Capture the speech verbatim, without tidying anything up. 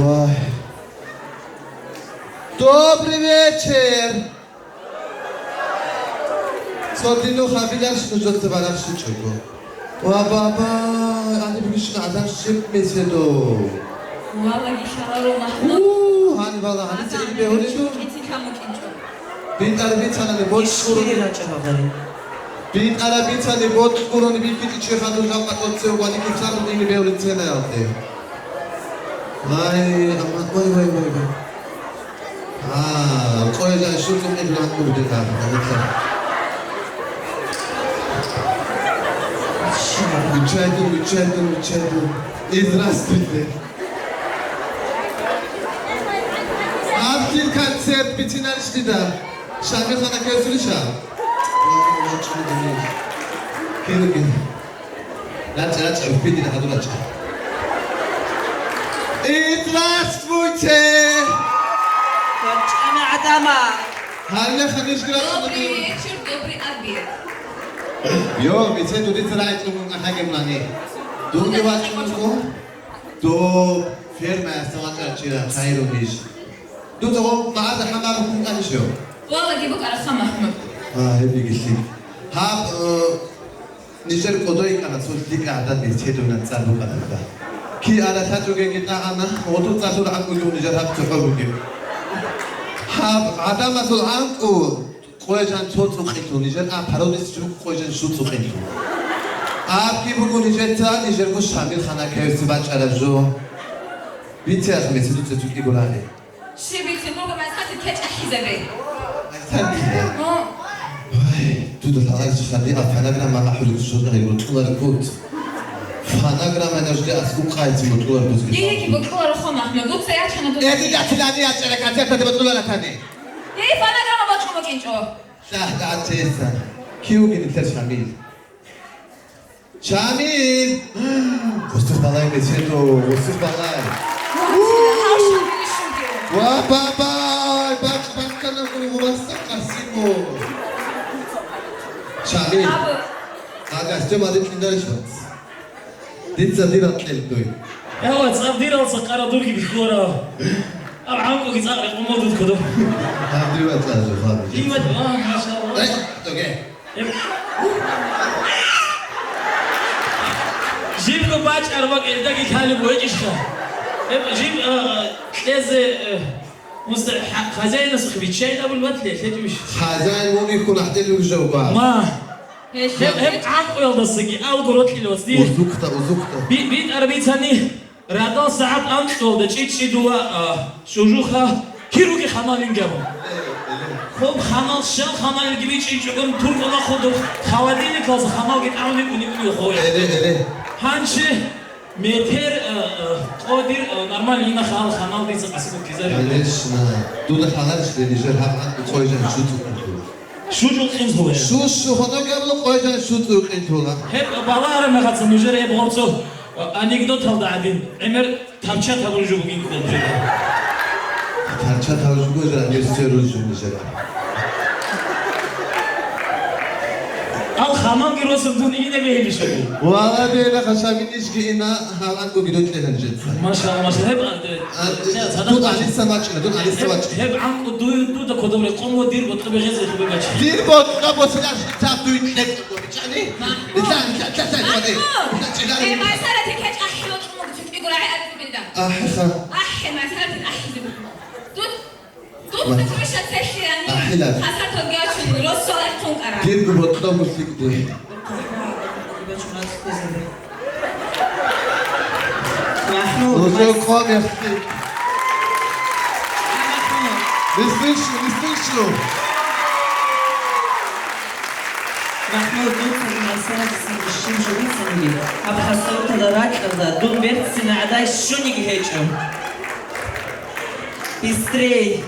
Ай. Добрый вечер! Цо динул хабиларщ нужеца барахщичӀого. Ва баба, гьаниб бищун гӀадан щиб меседо. Валаги шаларо махмуд. У, гьаниб вала, гьаниб цӀикӀкӀин бегьулеб буго. БитӀараб бицани бокьур. Ишкири рачӀа гьабари. БитӀараб бицани бокьур, бикьичӀеб чи хадур жал къватӀоцев ваникицаро динги бегьулеб ценаялде. Вай, амма, вай, вай, вай, вай. А, къоязда шуцӀукъин гьанкӀубдила. Виччайдун, виччайдун, виччайдун. И здравствуйте. Гьаб кин концерт бицинарищ дида? Шамил хана ккезулищ гьаб? Кин, кин. РачӀа, рачӀа, рухӀ бедира, гьадур рачӀа. И здравствуйте! ВачӀана гӀадамал! Гьале ханиш грачӀа. Добрый вечер, добрый обед. Йо, мицай дудица рагӀичӀун ахӀаги мунани. Дунги вачӀунго? Доб фермаялъа вачӀарав чира хайрунищ. Дуца гъо магӀарда хӀамар хӀукъанищ гьев? Валаги букӀарахъа, Махмуд. А, гьеб йигелъи. Гьаб, э, нижер кӀодой ккана цо лъикӀа гӀадан нилъ гьедунан цӀар букӀанаха. Ки ара лъачӀогеги тӀагӀана, гъодул цӀалъул гӀанкӀуги нижер гьаб цохӀо бугеб. Гьаб гӀадамазул гӀанкӀу къояжан цо цӀукъилъун, нижер а пародис жук къояжан щу цӀукъилъун. Абги буго нижеца, нижерго Шамил хана ккевси бачӀараб жо. Бице ахмеси дуца цукӀи гурали. Щиб бицин буго, майсалъе кечӀ ахӀизабе. Майсалъе? О. Вай, дуда лъаларищ хадиа фонограмма ахӀулеб щвезегӀи бутӀулареб бут. Фонограмма нажде аскӀуб къайцин бутӀулареб бутӀги. Дигеги бутӀуларо хон, Ахмед, дуца ячана дуца. Эди датилани ячӀара концертаде бутӀуларатани. Эй, фонограмма бачӀун букӀинчӀо. Лъагь дагӀа цесан. Кив вугин нилъер Шамил? Шамил! Гъусих балай бецедо, гъусих балай. Ва бабай, бакъ баккана гургъубасда Къасимо. Шамил. Абу. А гостем аде кьиндарищ бац. Дица дира кьел дой. Ява, цӀар диралца къара дурги бихьуларав. Аб гӀанкӀуги цӀакъ рекъон модут кодо. Гьаб дива цӀар жо, гьаб. Дива, а, машалла. Эй, тоге. Жибго бачӀар бакӀ элдаги лъалеб гьечӀищха? Жиб, а, кьезе, э, муста-, ха-, хозяинас виччайин абулеб батле, лъечӀебищ? Хозяин мун ихьун ахӀдел ругжав ба. Ма. Гьеб, гьеб гӀакъуялдасаги алго рокьилев вац дир. Узукта, узукта. Би-, битӀараб бицани. Радал сагӀат анкьалда чӀичӀчӀидула, а, чӀужуха кируги ханал ингабун. Хоб ханал, щал ханалги бичӀчӀичӀогун туркӀула худур, холодильниклъалса ханалги тӀагӀуни уни-уни хо. Эре, эре. Гьанчи метер, а, а, къодир, а, нормально ина хал ханал дица къасиго кизари. Конечно. Дуда ханал член нижер гьаб гьанкӀ цойжан шуцӀукӀун. Щужул къинлъула. Щущу хоногабла къойжан щуцӀу къинлъула. Гьеб балагьара мехалъ нужер гьеб гъорцо анекдоталда гӀадин, гӀемер тарча табун жо бугин кколжеда. Тарча табун жо гӀемер сверун жо нижера. Ал хаманги росун дун ине бегьилищ. Вала бегьила хашабинищги ина гьаланго гидо кьелан жеца. Машалла, машалла. Гьеб, а, Дун гьалиса вачӀина, дун гьалиса вачӀина. Гьеб гӀанкӀу дуй, дуда кодобре къом ва дир ботӀробе гъезе хӀубе бачи. Дир ботӀа босилаш цаб дуй кьекӀ бичӀани? Ма. Итла, итла, итла, итла, итла, итла, итла, итла. Э, майсара текеч ахӀи локьун мугу цукӀи гурагӀи ариф билда. Ахиха. АхӀи, майсара тек ахӀи. Тут, тут Ма. Цукуша цехлияни. АхӀилар. Хасар тогячун, росо лайхъун кара. Дир ботӀа босилде. Махмуд, Нужер мас- къом яхти. Махмуд. Не слышу, не слышу. Махмуд, дун цоги масаласи щиб жо бицанги, гьаб хасаваталда ракьалда дун берцина гӀадай щуниги гьечӀо. Бистрей.